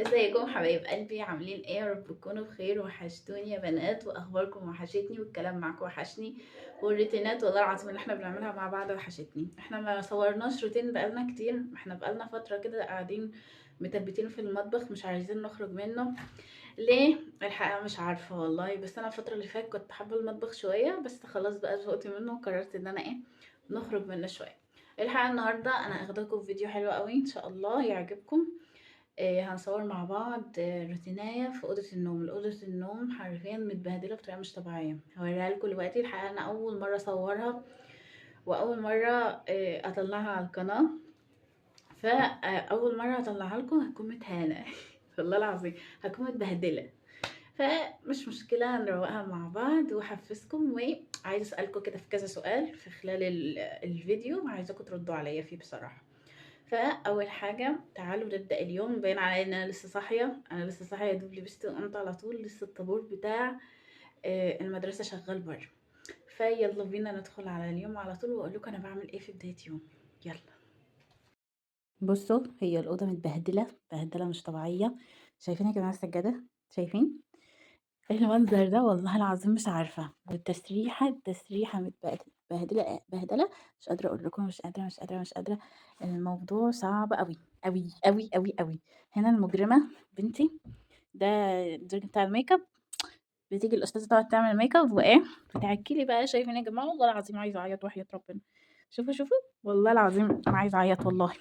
ازيكم حبايب قلبي؟ عاملين ايه؟ يا رب تكونوا بخير. وحشتوني يا بنات، واخباركم وحشتني، والكلام معاكم وحشني، والروتينات والله العظيم اللي احنا بنعملها مع بعض وحشتني. احنا ما صورناش روتين بقالنا كتير، احنا بقالنا فترة كده قاعدين متبتين في المطبخ مش عايزين نخرج منه. ليه؟ الحقيقة مش عارفة والله، بس انا الفترة اللي فاتت كنت حابة المطبخ شوية، بس خلاص بقى زهقت منه وقررت ان انا ايه نخرج منه شوية. الحقيقة النهاردة انا اخدكم في فيديو حلو قوي ان شاء الله يعجبكم. هنصور مع بعض روتينايه في اوضة النوم. اوضة النوم حرفيا متبهدله بطريقة مش طبيعية، هوريها لكم دلوقتي. الحقيقة انا اول مرة اصورها واول مرة اطلعها على القناة، فاول مرة اطلعها لكم هتكون متهانه والله العظيم هتكون متبهدله، فمش مشكلة نروقها مع بعض واحفزكم. وعايزه اسالكم كده في كذا سؤال في خلال الفيديو، عايزاكم تردوا عليا فيه بصراحة. فاول حاجة تعالوا نبدا اليوم. باين عليا ان انا لسه صاحية، انا لسه صاحية يا دوب لبست وقمت على طول، لسه الطابور بتاع المدرسة شغال بره. فيلا بينا ندخل على اليوم على طول واقول لكم انا بعمل ايه في بداية يومي. يلا بصوا، هي الاوضة متبهدله بهدله مش طبيعية. شايفين يا جماعة السجادة؟ شايفين المنظر ده؟ والله العظيم مش عارفه. والتسريحه، التسريحه متبهدله بهدله، مش قادرة اقول لكم، مش قادرة مش قادرة مش قادرة. الموضوع صعب قوي قوي قوي قوي قوي. هنا المجرمة بنتي، ده الدرج بتاع الميك اب، بتيجي الاستاذة تقعد تعمل ميك اب وايه بتعكي لي بقى. شايفين يا جماعة؟ والله العظيم عايزه اعيط وحياه ربنا. شوفوا شوفوا والله العظيم انا عايزه اعيط والله.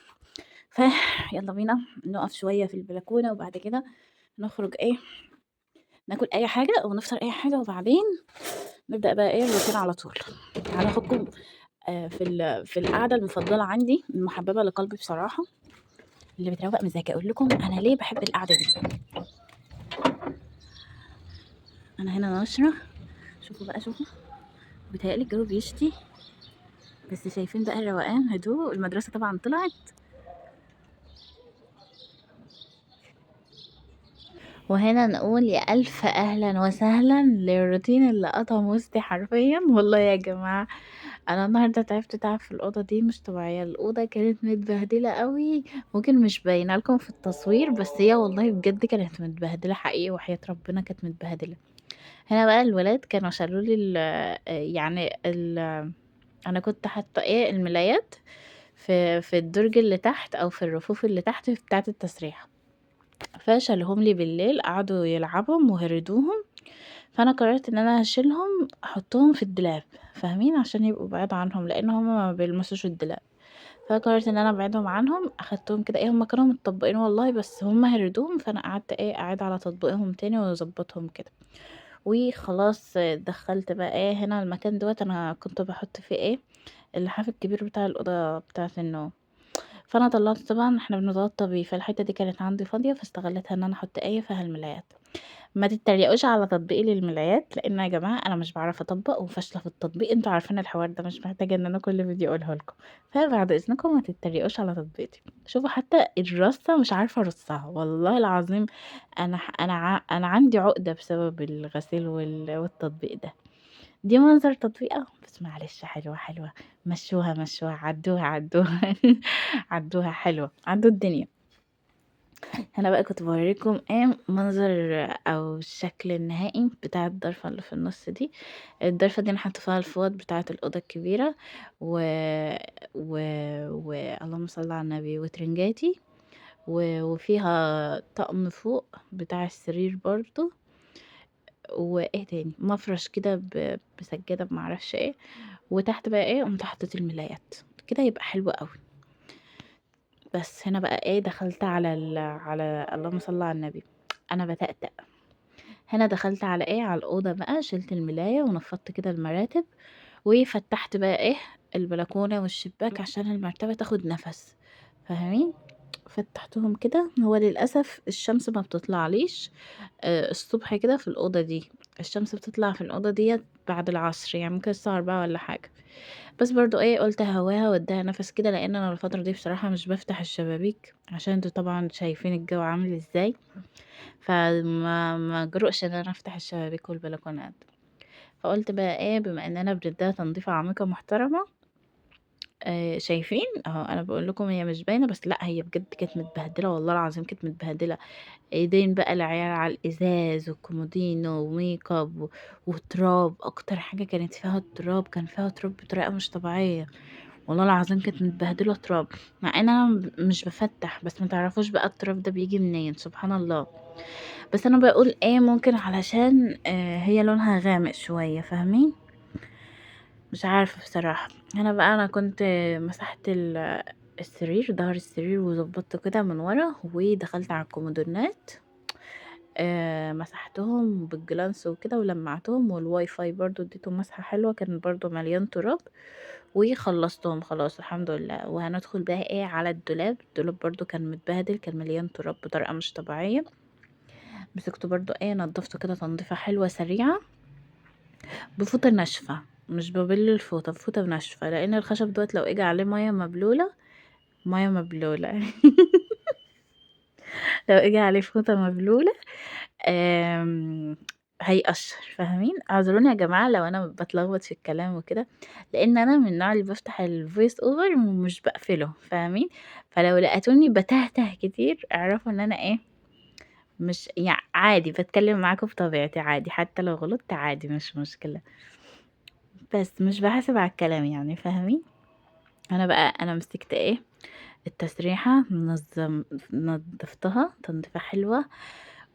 فيلا بينا نقف شوية في البلكونه وبعد كده نخرج ايه ناكل اي حاجة او نفطر اي حاجة، وبعدين نبدا بقى ايه الروتين على طول. تعالوا اخدكم في القعدة المفضلة عندي، المحببة لقلبي بصراحة، اللي بتروق مزاجي. اقول لكم انا ليه بحب القعدة دي. انا هنا ناشره، شوفوا بقى، شوفوا بيتهيألي الجو بيشتي، بس شايفين بقى الروقان، هدوء. المدرسة طبعا طلعت. وهنا نقول يا ألف أهلا وسهلا للروتين اللي قطم وسطي حرفيا. والله يا جماعة أنا النهاردة تعبت تعب في الأوضة دي مش طبيعية. الأوضة كانت متبهدلة قوي، ممكن مش باينة لكم في التصوير، بس هي والله بجد كانت متبهدلة حقيقي وحياة ربنا كانت متبهدلة. هنا بقى الولاد كانوا شالوا لي أنا كنت حاطة إيه الملايات في الدرج اللي تحت أو في الرفوف اللي تحت بتاعة التسريحة، فشالهم لي بالليل، قعدوا يلعبهم وهردوهم. فانا قررت ان انا هشيلهم احطهم في الدولاب، فاهمين، عشان يبقوا بعاد عنهم، لان هما ما بيلمسوش الدولاب. فقررت ان انا ابعدهم عنهم، اخدتهم كده ايه، هما كانوا متطبقين والله بس هما هردوهم، فانا قعدت ايه اعيد على تطبيقهم تاني واظبطهم كده. وخلاص دخلت بقى ايه هنا المكان دوت انا كنت بحط فيه ايه اللحاف الكبير بتاع الاوضة بتاعه النوم. فانا طلعت، طبعا احنا بنتغطى بيه، فالحته دي كانت عندي فاضية فاستغلتها ان انا احط ايه فيها الملايات. ما تتريقوش على تطبيقي للملايات، لان يا جماعة انا مش بعرف اطبق وفاشله في التطبيق، انتوا عارفين الحوار ده، مش محتاجه ان انا كل فيديو اقوله لكم. فبعد اذنكم ما تتريقوش على تطبيقتي. شوفوا حتى الرصه مش عارفه ارصها والله العظيم. انا عندي عقده بسبب الغسيل والتطبيق ده. دي منظر تطبيقه بس معلش، حلوة حلوة، مشوها مشوها، عدوها عدوها عدوها حلوة، عدوا الدنيا. هنا بقى كنت بوريكم ايه منظر او الشكل النهائي بتاع الضرفه اللي في النص دي. الضرفه دي انا حاطه فيها الفوط بتاعه الاوضة الكبيرة و و, و... اللهم صل على النبي، وترنجاتي وفيها طقم فوق بتاع السرير برضو، وايه تاني مفرش كده بسجاده بمعرفش ايه، وتحت بقى ايه قمت حطيت الملايات كده، يبقى حلو قوي. بس هنا بقى ايه دخلت على على اللهم صل على النبي، انا بتأتأ. هنا دخلت على ايه على الاوضة بقى، شلت الملايه ونفضت كده المراتب، وفتحت بقى ايه البلكونه والشباك عشان المرتبة تاخد نفس، فاهمين؟ فتحتهم كده. هو للاسف الشمس ما بتطلعليش الصبح كده في الاوضة دي، الشمس بتطلع في الاوضة ديت بعد العصر، يعني ممكن الساعة 4 ولا حاجة. بس برضو ايه قلت هواها واديها نفس كده، لان انا الفترة دي بصراحة مش بفتح الشبابيك عشان انتوا طبعا شايفين الجو عامل ازاي، فما ما جرؤش ان انا افتح الشبابيك والبلكونات. فقلت بقى ايه بما اننا بنديها تنظيفه عميقة محترمه، شايفين؟ أهو أنا باقول لكم هي مش باينة، بس لأ هي بجد كانت متبهدلة والله العظيم كانت متبهدلة. إيدين بقى العيال على الإزاز والكومودينو وميك اب وتراب، أكتر حاجة كانت فيها التراب، كان فيها تراب بطريقة مش طبيعية، والله العظيم كانت متبهدلة تراب، مع إن أنا مش بافتح، بس ما تعرفوش بقى التراب ده بييجي منين، سبحان الله. بس أنا باقول إيه، ممكن علشان هي لونها غامق شوية، فاهمين؟ مش عارفة بصراحة. هنا بقى أنا كنت مسحت السرير، ضهر السرير، وضبطته كده من ورا، ودخلت على الكومودينات، مسحتهم بالجلانس وكده ولمعتهم، والواي فاي برضو اديته مسحة حلوة، كان برضو مليان تراب، وخلصتهم خلاص الحمد لله. وهندخل بقى ايه على الدولاب. الدولاب برضو كان متبهدل، كان مليان تراب بطريقة مش طبيعية، مسكته برضو ايه نضفته كده تنظيفة حلوة سريعة بفوطة ناشفة، مش ببل الفوطة، بفوطة ناشفة، لان الخشب دوت لو اجى عليه مية مبلولة، مية مبلولة لو اجى عليه فوطة مبلولة، هيقشر، فاهمين؟ اعذروني يا جماعة لو انا بتلخبط في الكلام وكده، لان انا من النوع اللي بفتح ال voice over ومش بقفله، فاهمين؟ فلو لقيتوني بتهته كتير اعرفوا ان انا ايه، مش يعني عادي، بتكلم معاكم بطبيعتي عادي، حتى لو غلطت عادي مش مشكلة، بس مش بحاسب على الكلام يعني، فاهمين؟ انا بقى مسكت ايه التسريحة، نظفتها تنظيفة حلوة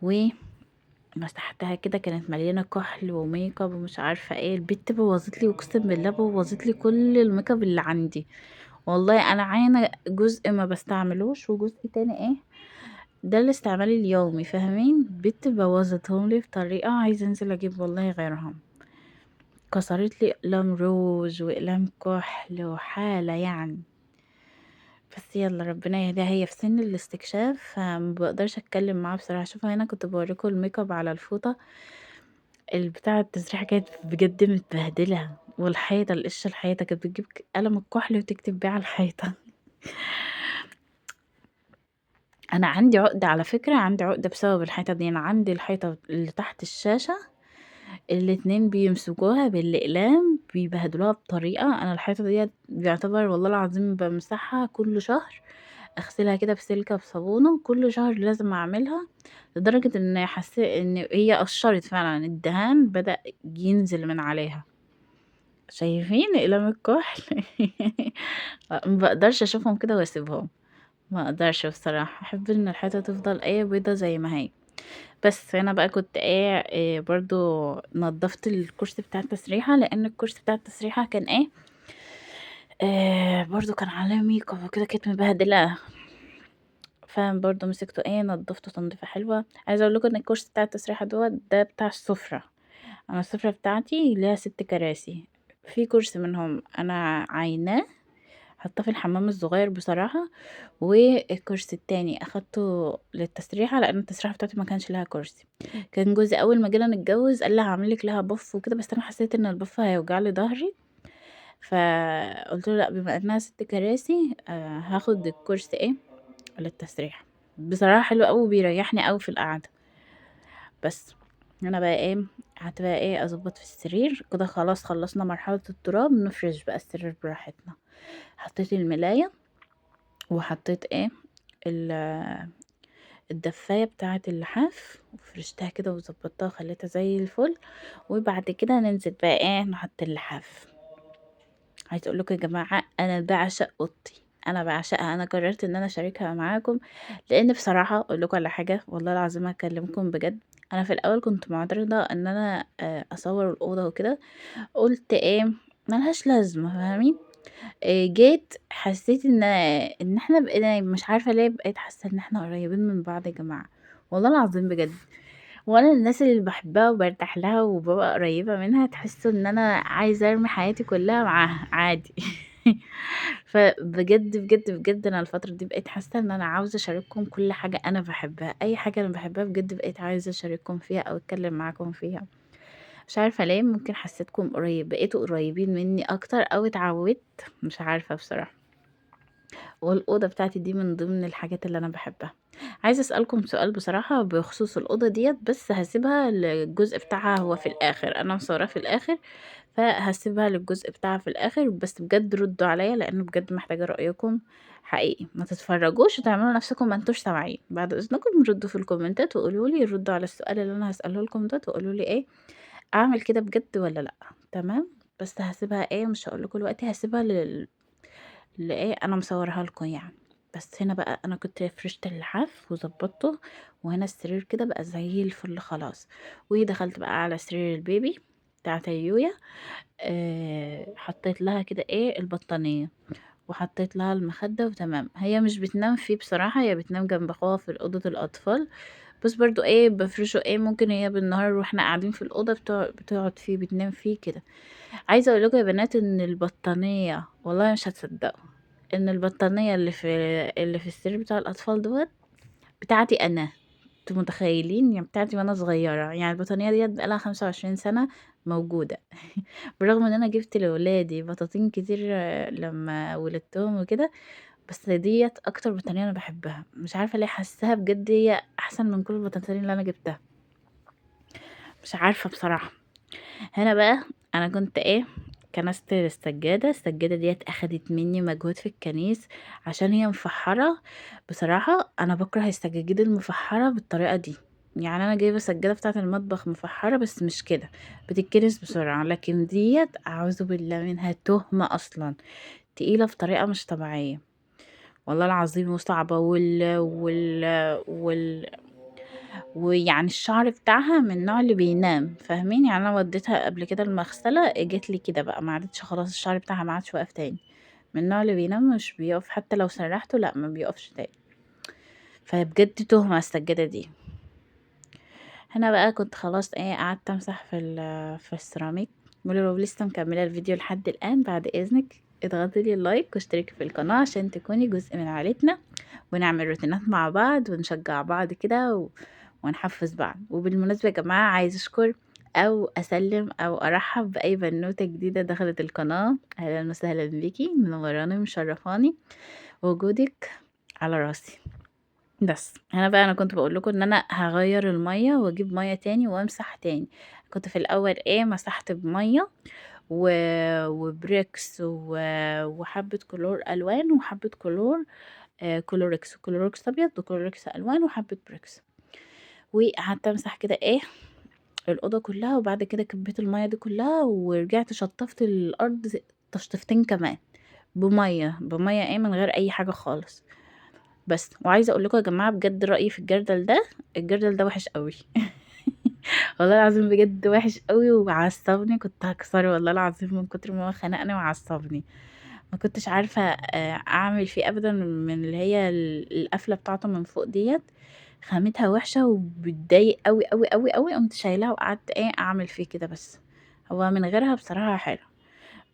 ومسحتها كده، كانت مليانة كحل وميك اب ومش عارفة ايه. البت بوظت لي، اقسم بالله بوظت لي كل الميك اب اللي عندي والله. انا عاينة جزء ما بستعملوش وجزء تاني ايه ده الاستعمال اليومي، فاهمين؟ البت بوظتهم لي بطريقة عايزة انزل اجيب والله غيرهم. كسرت لي اقلام روج واقلام كحل وحالة يعني، بس يلا ربنا يهديها، هي في سن الاستكشاف فما بقدرش اتكلم معاها بصراحة. شوفوا هنا كنت بوريكم الميك اب على الفوطة البتاعة، التسريحة كانت بجد متبهدلة، والحيطة القشة الحيطة كانت بتجيب قلم الكحل وتكتب بيه على الحيطة. انا عندي عقدة على فكرة، عندي عقدة بسبب الحيطة دي. انا عندي الحيطة اللي تحت الشاشة الاتنين بيمسكوها بالاقلام بيبهدلوها بطريقة، انا الحيطة دي بيعتبر والله العظيم بمسحها كل شهر، اغسلها كده بسلكة بصابونة كل شهر لازم اعملها، لدرجة ان حسيت ان هي قشرت فعلا، الدهان بدأ ينزل من عليها. شايفين اقلام الكحل؟ ما بقدرش اشوفهم كده واسيبهم، ما اقدرش بصراحة، احب ان الحيطة تفضل ايه بيضة زي ما هي. بس انا بقى كنت ايه برضو نظفت الكرسي بتاع التسريحة، لان الكرسي بتاع التسريحة كان ايه، برضو كان عليه ميك اب وكده، كانت مبهدلاه، فبرضو مسكته ايه نظفته تنظيفة حلوة. عايزة اقول لكم ان الكرسي بتاع التسريحة دوت ده بتاع السفرة، انا السفرة بتاعتي ليها 6 كراسي، في كرسي منهم انا عايناه حطاه في الحمام الصغير بصراحة، والكرسي التاني اخدته للتسريحة لان التسريحة بتاعتي ما كانش لها كرسي. كان جوزي اول ما جينا نتجوز قال لي هعمل لك لها بف وكده، بس انا حسيت ان البف هيوجع لي ظهري، فقلت له لا بما انها 6 كراسي، هاخد الكرسي ايه للتسريحة. بصراحة حلو قوي وبيريحني قوي في القعدة. بس انا بقى ايه قعدت بقى ايه اظبط في السرير كده، خلاص خلصنا مرحلة التراب، نفرش بقى السرير براحتنا. حطيت الملاية وحطيت ايه الدفاية بتاعة اللحاف وفرشتها كده وظبطتها وخليتها زي الفل. وبعد كده ننزل بقى ايه نحط اللحاف. عايزه اقول لكم يا جماعه انا بعشق اوضتي، انا بعشقها، انا قررت ان انا اشاركها معاكم، لان بصراحه اقول لكم على حاجه والله العظيم هكلمكم بجد، انا في الاول كنت معترضه ان انا اصور الاوضه وكده، قلت ايه ملهاش لازمه، فاهمين؟ جيت حسيت ان احنا بقينا مش عارفه ليه بقيت حاسه ان احنا قريبين من بعض يا جماعه والله العظيم بجد. وانا الناس اللي بحبها وبرتاح لها وببقى قريبه منها تحسوا ان انا عايزه ارمي حياتي كلها معاها عادي. فبجد بجد بجد انا الفتره دي بقيت حاسه ان انا عاوزه اشارككم كل حاجه انا بحبها، اي حاجه انا بحبها بجد بقيت عايزه اشارككم فيها او اتكلم معاكم فيها. مش عارفه ليه، ممكن حسيتكم قريب، بقيتوا قريبين مني اكتر او اتعودت، مش عارفه بصراحه. والاوضه بتاعتي دي من ضمن الحاجات اللي انا بحبها. عايزه اسالكم سؤال بصراحه بخصوص الاوضه ديت، بس هسيبها للجزء بتاعها هو في الاخر، انا مصوراه في الاخر، فهسيبها للجزء بتاعها في الاخر. بس بجد ردوا عليا لانه بجد محتاجة رأيكم حقيقي، ما تتفرجوش وتعملوا نفسكم ما انتوش سامعين. بعد اذنكم ردوا في الكومنتات وقولوا لي، ردوا على السؤال اللي انا هسأله لكم ده وقولوا لي ايه، اعمل كده بجد ولا لا. تمام، بس هسيبها ايه، مش هقول لكم دلوقتي، هسيبها لايه انا مصورها لكم يعني. بس هنا بقى انا كنت فرشت اللحاف وظبطته، وهنا السرير كده بقى زي الفل خلاص. ودخلت بقى على سرير البيبي بتاعت يويا، حطيت لها كده ايه البطانية، وحطيت لها المخدة وتمام. هي مش بتنام فيه بصراحة، هي بتنام جنب اخوها في اوضة الاطفال، بس برضو ايه بفرشه ايه، ممكن هي بالنهار واحنا قاعدين في الاوضة بتقعد فيه، بتنام فيه كده. عايزة اقول لكم يا بنات ان البطانية والله مش هتصدقوا ان البطانية اللي في السرير بتاع الاطفال دوت بتاعتي انا، انتوا متخيلين؟ يعني بتاعتي وانا صغيرة، يعني البطانية ديت بقالها 25 سنة موجودة. بالرغم ان انا جبت لولادي بطاطين كتير لما ولدتهم وكده، بس ديت اكتر بطانية انا بحبها، مش عارفة ليه حاساها بجد هي احسن من كل البطاطين اللي انا جبتها، مش عارفة بصراحة. هنا بقى انا كنت ايه كنست السجادة. السجادة ديت اخدت مني مجهود في الكنيس عشان هي مفحرة. بصراحة انا بكره السجاجيد المفحرة بالطريقة دي، يعني انا جايبة سجادة بتاعة المطبخ مفحرة بس مش كده، بتتكنس بسرعة، لكن ديت اعوذ بالله منها تهمة اصلا، تقيلة بطريقة مش طبيعية والله العظيم، وصعبة ويعني الشعر بتاعها من النوع اللي بينام، فاهمين؟ يعني انا وديتها قبل كده المغسلة، اجت لي كده بقى ما عادتش خلاص، الشعر بتاعها ما عادش واقف تاني، من النوع اللي بينام مش بيقف، حتى لو سرحته لا ما بيقفش تاني. فبجد تهمة السجادة دي. هنا بقى كنت خلاص ايه قعدت امسح في السيراميك. ولو لسه مكملة الفيديو لحد الان بعد اذنك اضغطي لي اللايك واشتركي في القناة عشان تكوني جزء من عائلتنا، ونعمل روتينات مع بعض ونشجع بعض كده ونحفز بعض. وبالمناسبة يا جماعة عايز اشكر او اسلم او ارحب باي بنوتة جديدة دخلت القناة، اهلا وسهلا بيكي، منوراني ومشرفاني، وجودك على راسي. بس هنا بقى انا كنت بقول لكم ان انا هغير المية واجيب مية تاني وامسح تاني. كنت في الاول ايه مسحت بمية وبريكس وحبة كلور الوان وحبة كلور، كلوركس، كلوركس ابيض وكلوركس الوان وحبة بريكس، وقعدت امسح كده ايه الاوضه كلها. وبعد كده كبيت الميه دي كلها ورجعت شطفت الارض تشطيفتين كمان بميه ايه من غير اي حاجه خالص. بس وعايزه اقول لكم يا جماعه بجد رايي في الجردل ده، الجردل ده وحش قوي والله العظيم بجد وحش قوي وعصبني، كنت هكسره والله العظيم من كتر ما هو خنقني وعصبني، ما كنتش عارفه اعمل فيه ابدا. من اللي هي القفله بتاعته من فوق ديت خامتها وحشه وبتضايق قوي قوي قوي قوي، قمت شايلها وقعدت ايه اعمل فيه كده، بس هو من غيرها بصراحه حلو.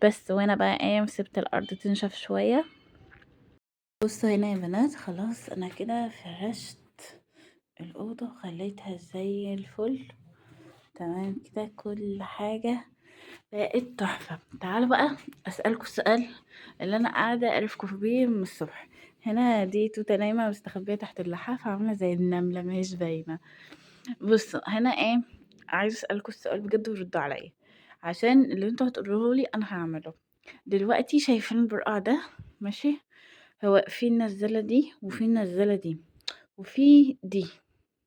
بس وانا بقى ايه سبت الارض تنشف شويه. بصوا هنا يا بنات خلاص انا كده فرشت الاوضه وخليتها زي الفل تمام كده، كل حاجه بقت تحفه. تعالوا بقى اسالكم السؤال اللي انا قاعده اعرفكم بيه من الصبح. هنا دي توته نايمه مستخبيه تحت اللحاف عامله زي النمله مش باينه. بصوا هنا ايه عايزه اسالكم السؤال بجد وردوا عليا عشان اللي انتوا هتقولوه لي انا هعمله دلوقتي. شايفين البرقع ده ماشي، هو في النزله دي وفي النزله دي وفي دي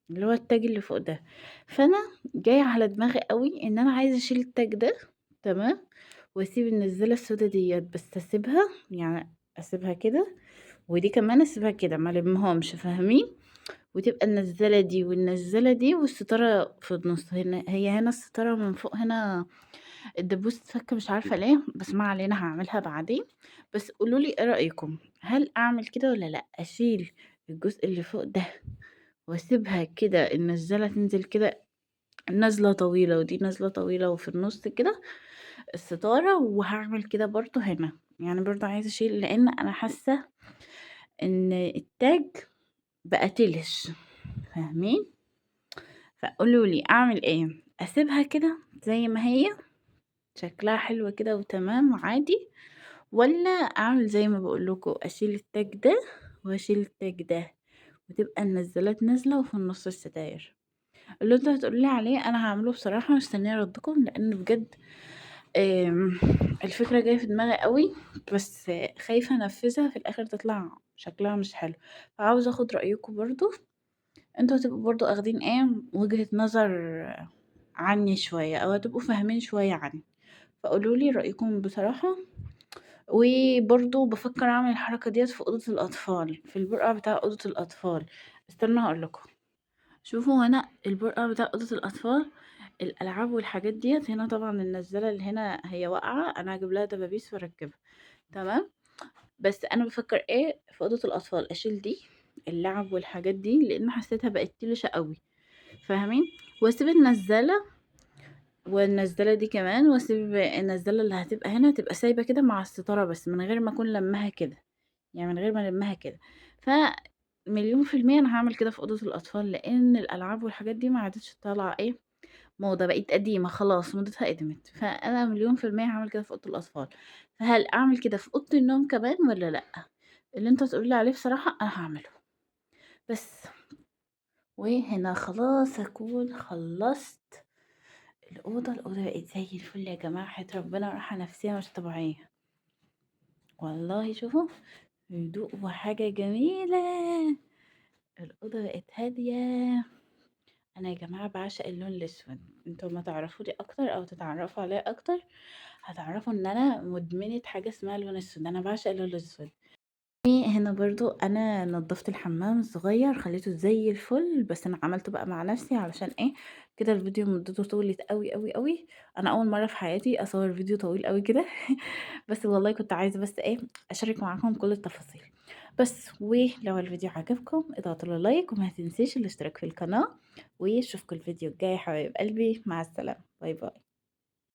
اللي هو التاج اللي فوق ده، فانا جاي على دماغي قوي ان انا عايزه اشيل التاج ده تمام، واسيب النزله السودا ديت، بس اسيبها يعني اسيبها كده، ودي كمان اسيبها كده ما لمهمش، فاهمين؟ وتبقى النزله دي والنزله دي والستاره في النص. هنا هي هنا الستاره من فوق هنا الدبوس اتفك مش عارفه ليه، بس ما علينا هعملها بعدين. بس قولولي ايه رايكم، هل اعمل كده ولا لا؟ اشيل الجزء اللي فوق ده واسيبها كده النزله تنزل كده نازله طويله ودي نازله طويله وفي النص كده الستاره، وهعمل كده برضو هنا، يعني برضو عايزه اشيل لان انا حاسه ان التاج بقى تلش، فاهمين؟ فقولوا لي اعمل ايه، اسيبها كده زي ما هي شكلها حلو كده وتمام وعادي، ولا اعمل زي ما بقول لكم اشيل التاج ده واشيل التاج ده وتبقى النزلات نازله وفي النص الستاير؟ اللي انتوا هتقولوا لي عليه انا هعمله بصراحه، مستنيه ردكم لان بجد آمم، الفكرة جاية في دماغي أوي، بس خايفة أنفذها في الآخر تطلع شكلها مش حلو، فعاوزة آخد رأيكم برضه. أنتم هتبقوا برضه آخدين إيه وجهة نظر عني شوية، أو هتبقوا فاهمين شوية عني، فقولوا لي رأيكم بصراحة. وبرضه بافكر أعمل الحركة ديّة في أوضة الأطفال، في البرقع بتاع أوضة الأطفال، استنوا هاقول لكم. شوفوا هنا البرقع بتاع أوضة الأطفال، الألعاب والحاجات ديّة هنا طبعًا النزالة اللي هنا هي واقعة، أنا هاجيب لها دبابيس وأركبها، تمام؟ بس أنا بافكر إيه في أوضة الأطفال أشيل دي اللعب والحاجات دي، لإن حسيتها بقت تلشة أوي، فاهمين؟ وأسيب النزالة، والنزالة دي كمان، وأسيب النزالة اللي هتبقى هنا تبقى سايبة كده مع الستارة بس، من غير ما أكون لماها كده، يعني من غير ما ألمها كده. فمليون في المية أنا هاعمل كده في أوضة الأطفال، لإن الألعاب والحاجات دي ما عادتش طالعة إيه موضة، بقت قديمة خلاص، موضتها قدمت، فأنا مليون في المية هاعمل كده في أوضة الأطفال. فهل أعمل كده في أوضة النوم كمان والّا لأ؟ اللي انتوا هتقولوا لي عليه بصراحة أنا هاعمله. بس وهنا خلاص هكون خلصت الأوضة. الأوضة بقت زي الفل يا جماعة، حياة ربنا راحة نفسية مش طبيعية والله. شوفوا هدوء وحاجة جميلة، الأوضة بقت هادية. أنا يا جماعة بعشق اللون الأسود، انتوا ما تعرفوا لي أكتر أو تتعرفوا عليا أكتر هتعرفوا إن أنا مدمنة حاجة اسمها اللون الأسود، أنا بعشق اللون الأسود. هنا برضو أنا نظفت الحمام الصغير، خليته زي الفل، بس أنا عملته بقى مع نفسي علشان إيه كده الفيديو مدته طولت أوي أوي أوي. أنا أول مرة في حياتي أصور فيديو طويل أوي كده بس والله كنت عايزة بس إيه أشارك معاكم كل التفاصيل بس. ولو الفيديو عجبكم اضغطوا له like، وما تنسيش الاشتراك في القناة، واشوفكم الفيديو الجاي يا حبايب قلبي. مع السلامة، bye bye.